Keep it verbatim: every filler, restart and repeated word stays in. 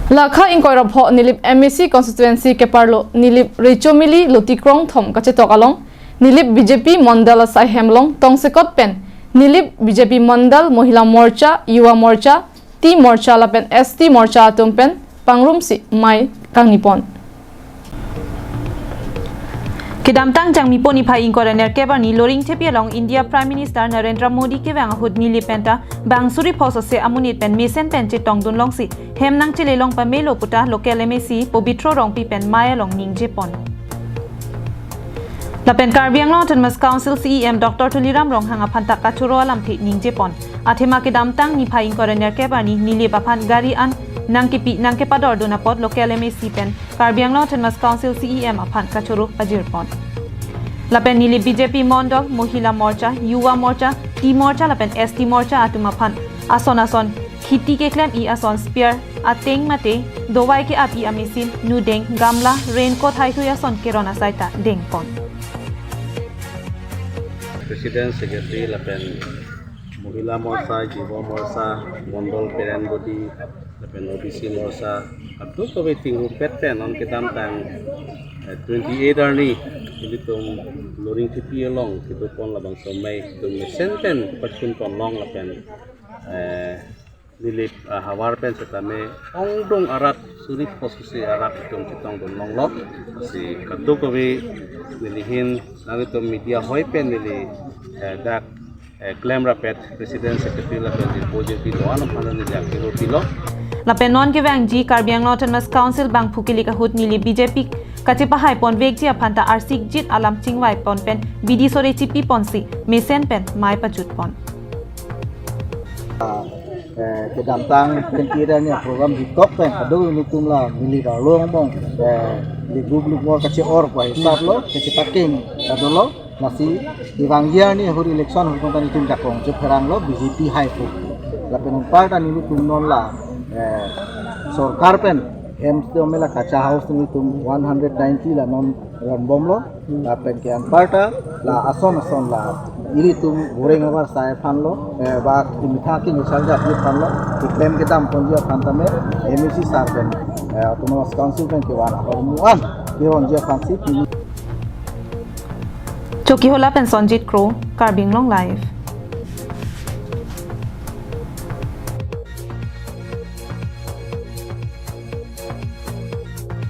Lakha ingkoi ra pho Nilip M A C constituency keparlo Nilip Rechomili Loti Krongthom kachetok along Nilip B J P Mondal asai hem along tongsekot pen Nilip B J P Mondal Mohila Morcha, Yuva Morcha, Tea Morcha lapen S T Morcha atum pen pangrumsi mei kangni pon. Kedamtang Jangmipo niphai ingkoi ra nerkep arni Loringthepi along India Prime Minister Narendra Modi kevang ahut Nilip pen ta bang suri pho sose amonit pen mesen pen chetongdun longsi hem nangchele long pamelo pu ta local M A C Pobitro Rongpi pen mei along ningje pon. Lapen Karbi Anglong Autonomous Council C E M Doctor Tuliram Ronghang aphan ta kachoro alamthe ningje pon. Athema kedamtang niphai ingkoi ra nerkep arni Nilip aphan gari an nangkepi nangkepadordun apot local M A C pen Karbi Anglong Autonomous Council C E M aphan kachoro pajir pon. Lapen Nilip B J P Mondal, Mohila Morcha, Yuva Morcha, Tea Morcha lapen S T Morcha atum aphan ason ason kheti keklem-i ason spear ateng mate dovai ke-ap-i amachine, nudeng, gamla, raincoat haihui ason keron asai ta deng pon. President, Secretary lapen Mohila Morcha, Yuva Morcha, Mondal Parent Body, lapen O B C Morcha, kadokave tingrumpet pen non kedamtang, eh, twenty-eight arni ilitum Loringthepi along kedopon labangso mei itum mesen pen pachun pon long lapen, eh, Nilip, ah, havar pen setame ongdung arat suri pho sose arat itum chetongdun longlo. Si kadokave neli ahin nanglitum media hoi pen neli, eh, dak, eh, klem rapet President, Secretary lapen jirpo jirpi do-an aphan neli akiro pilo. Lapen non kevangji Karbi Anglong Autonomous Council bangphu kilik ahut Nilip B J P kachepahai ponvekji aphan ta arsikjit alam chingvai pon pen bidi sore chipi ponsi mesen pen mei pajut pon. Eh, kedamtang twenty-eight arni program dikok pen kadokave nelitum la Nilip arlo angbong, eh, le group lukmor kache-or pu ahisap lo, kachepaking kadolo, lasi kevangji arni ahut election ahut tangte nelitum jakong chepherang lo B J P hai pu. Lapen anparta nelitum non la, eh, sorkar pen hem setame la kacha house nelitum one hundred ninety la non ron bomlo. Lapen ke anparta la ason ason la ilitum goreng abar sai aphan lo, eh, ba imitha king isal jati aphan lo, keklem kedam ponji aphan tame M A C sar pen, eh, Autonomous Council pen kevan ahormu an keronji aphansi pini. Chokihola pen Sonjit Kro, Karbi Anglong Live.